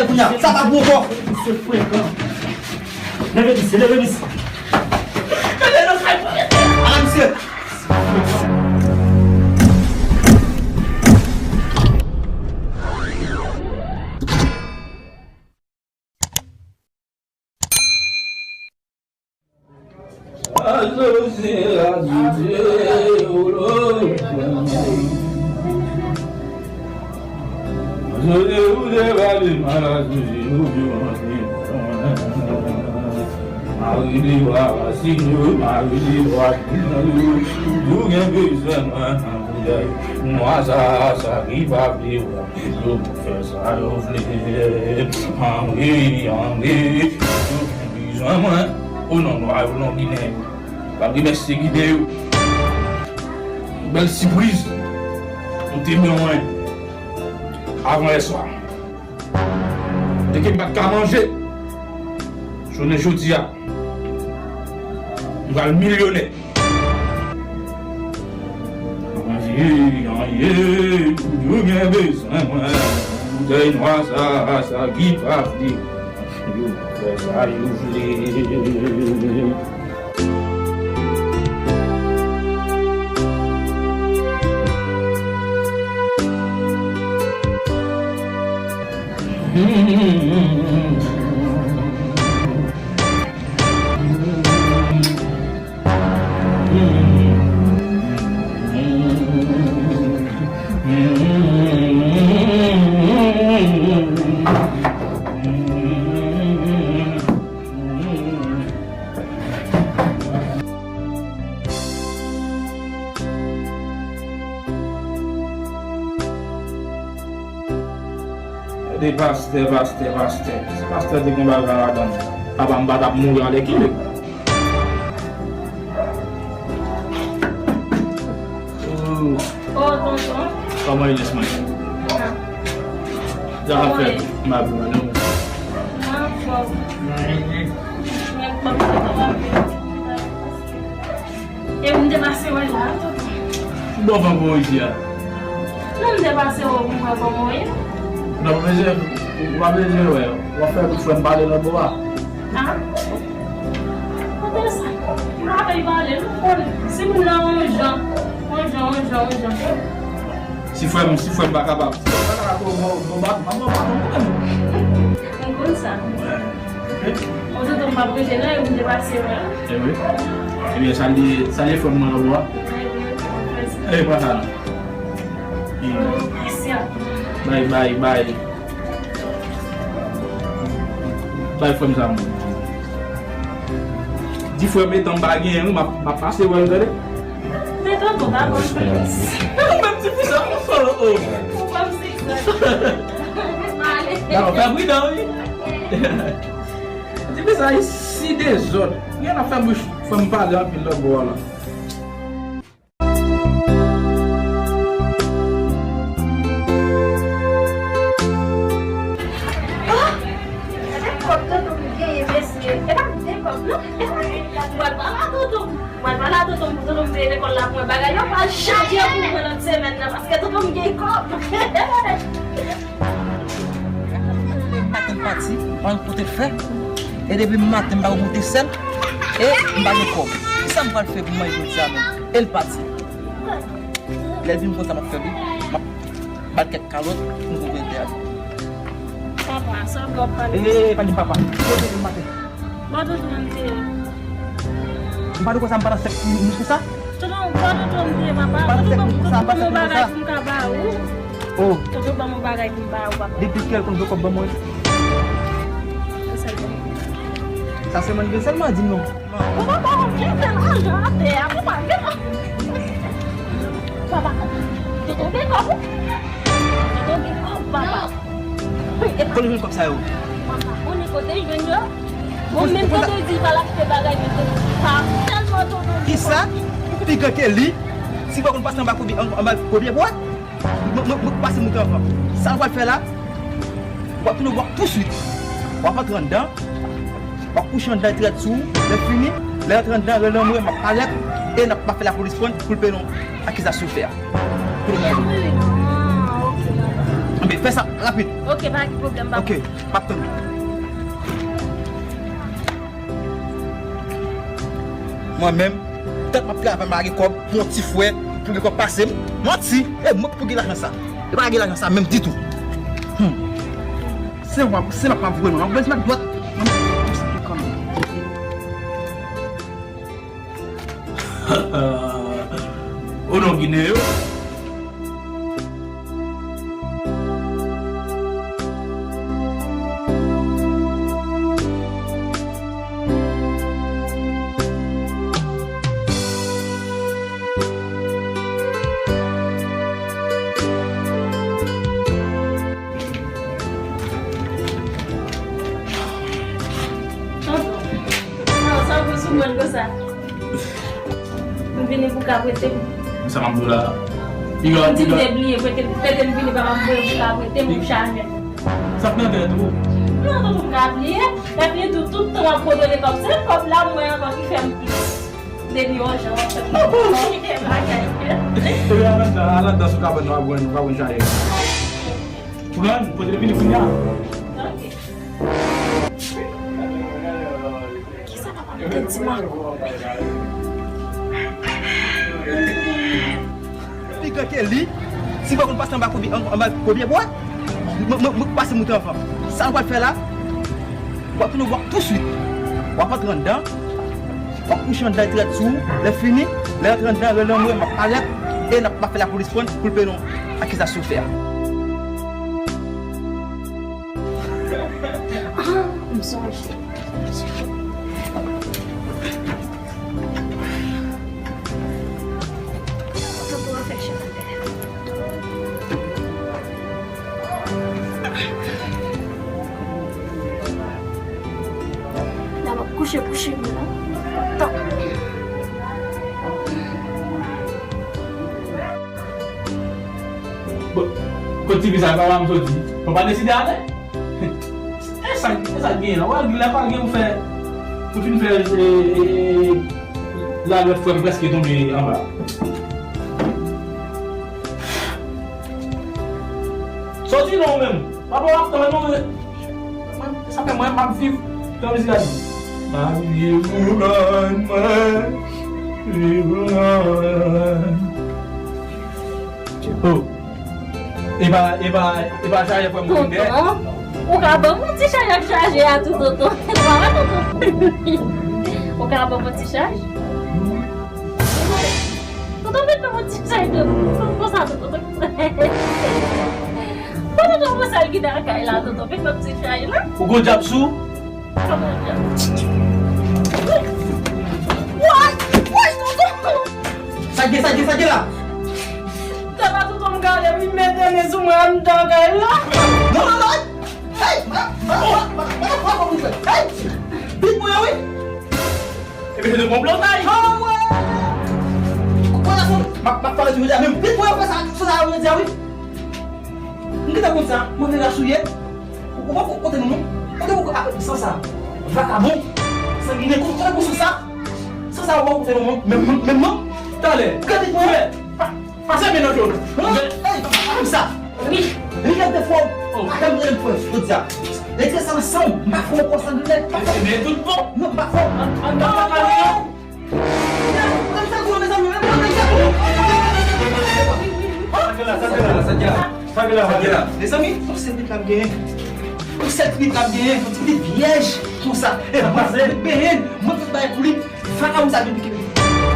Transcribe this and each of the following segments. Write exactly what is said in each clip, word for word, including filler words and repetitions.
Kounye a, sa pa bon ankò. Misye frekan. Leve misye, leve misye. Ala misye. Nwa sa, sa ki pa vle wè. Yo fè sa yo vle. Anmwe, anmwe. Yo gen bezwen mwen. O non, nwa yo non ginen. M ap remèsye ginen yo. Bèl sipriz. Nou te ban mwen. Avan yè swa. Te ke m pa t ka manje. Jounen jodi a. M pral milyonè. Anyen, anyen, yo gen bezwen mwen. Boutèy nwa sa, sa ki pa vle. Yo fè sa yo vle. Gade pastè, pastè, pastè. Si pastè te gen bagay ladan l, papa m pa t ap mouri alèkile. Oh. Oh, tonton. Kòman Ines mwen? Ah. Jan ap fè? Kòman ye? M ap byen, non? Mwen anfòm. Mhm. Mwen anfòm, tonton, m ap byen. E m te pase wè la, tonton. Bon, van pou isi a. Non, m te pase wè pou m wè kòman w ye. Non, pa bezwen, ou pa bezwen wè. W ap fè pou frè m pale lòt bò a. Ah. Kote sa? M pa vle pale, nou konn. Si moun nan yon jan, yon jan, yon jan, yon jan. Si frè m, si frè m pa kapab. Si frè m pa kapab, bon, bon, bon, bon, bon, bon, bon, bon. M konn sa. Wi. Bon, tonton, m pa prese non, e m te pase wè. E wi. Ebyen, salye, salye frè m nan lòt bò a. Wi, wi, wi. E, pran sa non. Wi. Mèsi. Bay, bay, bay. Bay frè m sa, mwen. Di frè m, etan m pa genyen, wi, m ap, m ap pase wè l, tande. Men tonton, pa pran plis. Ou menm ti fi sa, oh, oh. Ou pa m se sa. Ale. Non, fè pridan, wi. Ti fi sa, e si dezòd. Gen afè bouch, frè m pale anpil lòt bò a la. Ah! Gade kòb tonton m genyen, mesye. E pa de kòb, non. E pa de kòb. Mwen pale a tonton m. Mwen pale a tonton m pou tonton m peye lekòl la pou mwen. Bagay yo pral chanje pou mwen lòt semèn nan, paske tonton m gen kòb. Maten l pati, pa konn kote l fè. E depi maten m pa konn kote sèl. E m pa gen kòb. Kisa m pral fè pou manje jodi a menm? E l pati. Lè l vin konsa m ap fè li, m ap ba l kèk kalòt pou m konprann tè a. Papa, sa w ap pale? E, pa di papa. Kote l maten? Bò tonton m te ye. M pa di konsa, m pa nan sèk moun konsa. Tonton, bò tonton m te ye, papa. M pa nan sèk moun konsa, m pa nan sèk moun konsa. Tonton, ban m yon bagay pou m ka ba ou. Oh. Tonton, ban m yon bagay pou m ba ou, papa. Depi kè l konn vle kòb ban mwen? Sa sèlman. Sa sèlman, li vle sèlman di m non. Ou pa konn ki fè lajan atè a, ou pa gen. Papa, tonton gen kòb, wi. Tonton gen kòb, papa. Kote w jwenn kòb sa yo? Papa, konnen kote l jwenn yo? Bon, menm tonton di pa l achte bagay, men tonton pa tèlman tonton gen kòb. Kisa pi gran ke li? Si w pa konn pase anba kobyen, anba kobyen pwa? Mwen, mwen, mwen pase moute anvan. Sa w pral fè la? W ap tounen w ap pouswit. W ap antre anndan. W ap kouche anndan etrèt sou ou. Lè fini, lè antre anndan, rele anmwe, m ap parèt. E n ap, m ap fè lapolis pran pou l peye nou akizasyon w fè a. Pou l peye nou. Anben, Fè sa rapid. Ok, pa gen pwoblèm, papa. Ok, m ap tann ou. Mwen menm, tank m ap travay, m pa gen kòb, pou yon ti frè, pou gen kòb pase m. Manti! E mwen k pou gen lajan sa. E pa gen lajan sa menm ditou. Hmm. Se w ap, se m ap voye non. M ap voye se m ak dwat. O non, Ginen yo. Tonton, non, sa pou sou mwen konsa. M vini pou ka prete m. Sa m ap di w la. Piga, m di m piga. Te bliye, prete, prete m vini pa m ap voye pou ka prete m pou chaje. Sa k nan tèt ou? Non, tonton, m ka bliye. Epi tou, tout tan w ap pwodone kòb, se kòb la mwen ankò ki fè m plis. Depi yon jan w ap fè m konplike bagay. Epi al anndan, al anndan sou kabann nan, w ap jwenn, w ap jwenn chaje. Pran, pote l vini kounye a. Ok. Kisa papa m te di m ankò? Piga ke li, si w pa konn pase anba kobye, an-, anba kobye bwa, mwen, mwen, mwen pase moute anvan. Sa w pral fè la, w ap tounen w ap tou swit. W ap antre anndan, w ap kouche anndan etrèt sou ou. Lè fini, lè antre anndan, rele anmwe, m ap parèt, e n ap, m ap fè lapolis pran l pou l peye nou akizasyon w fè a. Ah, m sonje. Tonton an fè chalè. La m ap kouche, kouche m nan. Tan. Bon, kot tifi sa, papa m soti. Papa deside ale. E sa, e sa k genyen la? Wè, lè pa gen ou fè, ou fin fè, e, e, e, lalwèt frè m prèske tonbe anba. Soti non ou menm. Papa w ap tann ou. Mwen, sa fè mwen, m ap viv. Tann ou, m ap viv pou lòn mwen. Viv pou lòn. Oh. E pa, e pa, e pa chaje frè m vin dèyè. Tonton, ou ka ban m yon ti chaje ak chaje a tou, tonton. Ou ka ban m yon ti chaje? Tonton, met ban m yon ti chaje, tonton. Konsa, tonton. Tonton, tonton, konsa l ki nan kay la, tonton. Met ban m ti chaje la. Ou gon djab sou? Woy! Woy, tonton! Sa gen, sa gen, sa gen la? Tèlman tonton m gade, m mete men sou mwen anndan kay la. Non, non, non! Hey! Madan, madan, madan, madan, madan, madan, hey! Pit mwen, wi! Epi se de konplotay! Ah, wè! Konn sa, m ap, m ap pale sou medya, men pit mwen, fè sa, sa, sa, medya, wi! M gentan konn sa, mwen vle rasouye. Ou pa pou kote nou non. Kote pou apre san sa? Vakabon. Sanginè, kote pou san sa? San sa ou pa kote nou non. Menm non, menm non. Talè. Gade pou wè. Pase men nan jòn. Non, non. Ey, pa fè m sa. Wi. Li gen defo. Atann mwen fè jodi a. Lè ti sa ansanm, m pa fè w konsa nou nèt. Men tout bon. Non, m pa fè w. An, an, an, an, an. Sa gen la, sa gen la, sa gen la. Sa gen la, sa gen la. Mezanmi, yon sèl pitit la m genyen. Yon sèl pitit la m genyen, yon ti pitit vyèj konsa. E mwen, mwen benyen, mwen tout bagay pou li. Vakabon sa vin pike.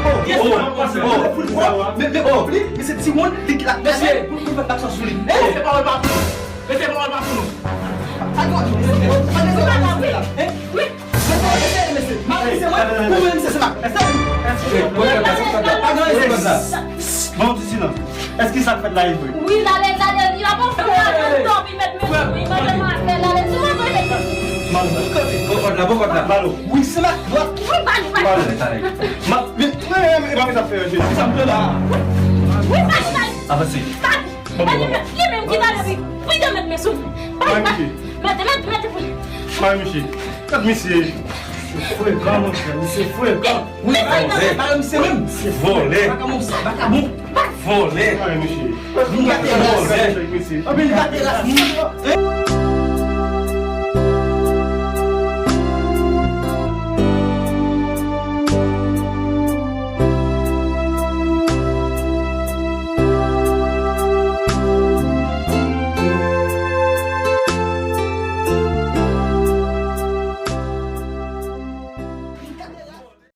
Oh, oh, oh, oh, men, men, oh, li, men se ti moun, li ki la, mesye, pou, pou fè aksyon sou li. Hey, se pawòl pa pou nou. Mete pawòl pa pou nou. Sa gen, sa gen, sa gen la. Hein? Wi. Mesye, mesye, mesye. Mari, se mwen. Ou menm, se, se mari. Mesye, pa gen mesye. Bon, ti silans. Èske sa k fèt la, e vre? Wi, l ale, l ale, li ap fè yon dòmi, met men sou li, mande m afè, l ale. Sou mwen, mwen, mwen. Malo, bon kòd la, bon kòd la. Malo. Wi, se mari, dwat. Wi, pa, pa. Malo. Malo. Men, men, men, men, pa met afè, jezi. Sa m te la. Wi, pa, pa. Avanse. Pa. Bon, bon, bon. Li menm ki pale, wi. Wi, te met men sou li. Pa, pa. Mete, mete, mete pou li. Mari Miche. Gad misye. Misye frekan, monchè. Misye frekan. Wi, pa, pa, pa, misye menm. Misye vòlè. Vakabon sa, vakabon. Vòlè. Ay, mesye. Moun gate ras. Vòlè. Mesye. Moun gate ras.